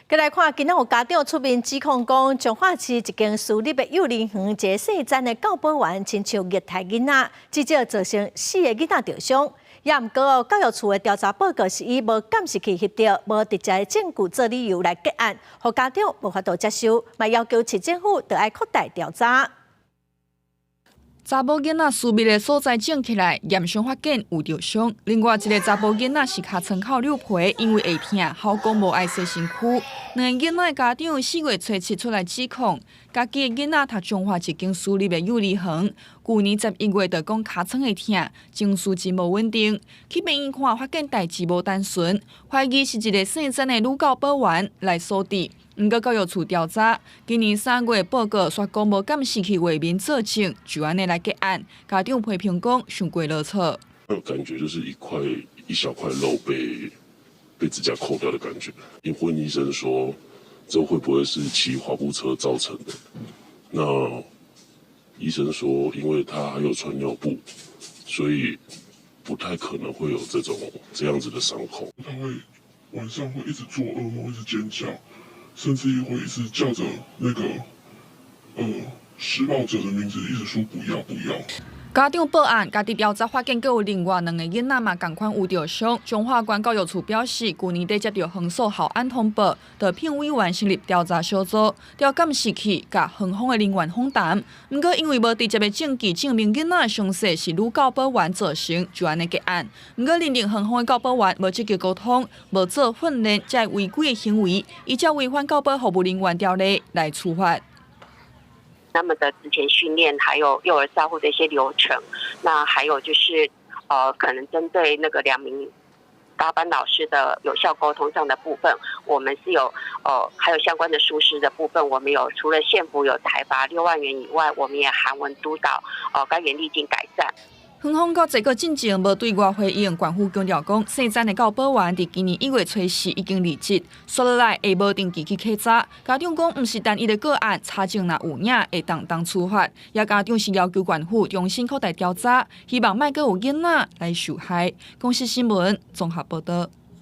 閣來看，今仔有家長出面指控講，彰化市一間私立的幼兒園一个姓詹的教保員，親像虐待囡仔，至少造成四个囡仔著傷。也毋過教育處的調查報告是以無監視器翕著、無直接的證據做理由來結案，予家長無法度接受，嘛要求市政府著愛擴大調查。查某囡仔私密的所在腫起來，驗傷發現有著傷。另外一个查埔囡仔是尻川口扭皮，因為會疼，吼講無愛洗身軀。兩个囡仔的家長4月初7出來指控，家己的囡仔讀彰化一間私立的幼兒園，舊年11月就講尻川會疼，情緒真無穩定。去病院看，發現代誌無單純，懷疑是一个姓曾的女教保員來所致。毋過教育處調查，今年3月報告煞講無監視器畫面作證，就按呢來結案。家長批評講，傷過囉嗦。感覺就是一塊一小塊肉被指甲摳掉的感覺。因問醫生說，這會不會是騎滑步車造成的？那醫生說，因為他還有穿尿布，所以不太可能會有這種這樣子的傷口。他會晚上會一直做噩夢，一直尖叫。甚至於會一直叫着那個施暴者的名字，一直說不要不要。家長報案，家己調查發現，閣有另外兩个囡仔嘛仝款有著傷。彰化縣教育處表示，舊年底接著園所校安通報，就聘委員成立調查小組，調監視器佮園方的人員訪談。毋過因為無直接的證據證明囡仔的傷勢是女教保員造成，就按呢結案。毋過認定園方的教保員無積極溝通、無做訓練，這違規的行為，依照違反教保服務人員條例來處罰。他們的職前訓練，還有幼兒照護的一些流程，那還有就是，可能針對那個兩名搭班老師的有效溝通上的部分，我們是有，還有相關的疏失的部分，我們有除了縣府有裁罰6萬元以外，我們也函文督導，該園立即改善。園方到這個進前無對外回應，縣府強調講，姓曾的教保員佇今年1月初4已經離職，煞落來會無定期去稽查。家長講，毋是單一的個案，查證若有影會當當處罰。也家長是要求縣府重新擴大調查，希望莫閣有囡仔來受害。公視新聞綜合報導。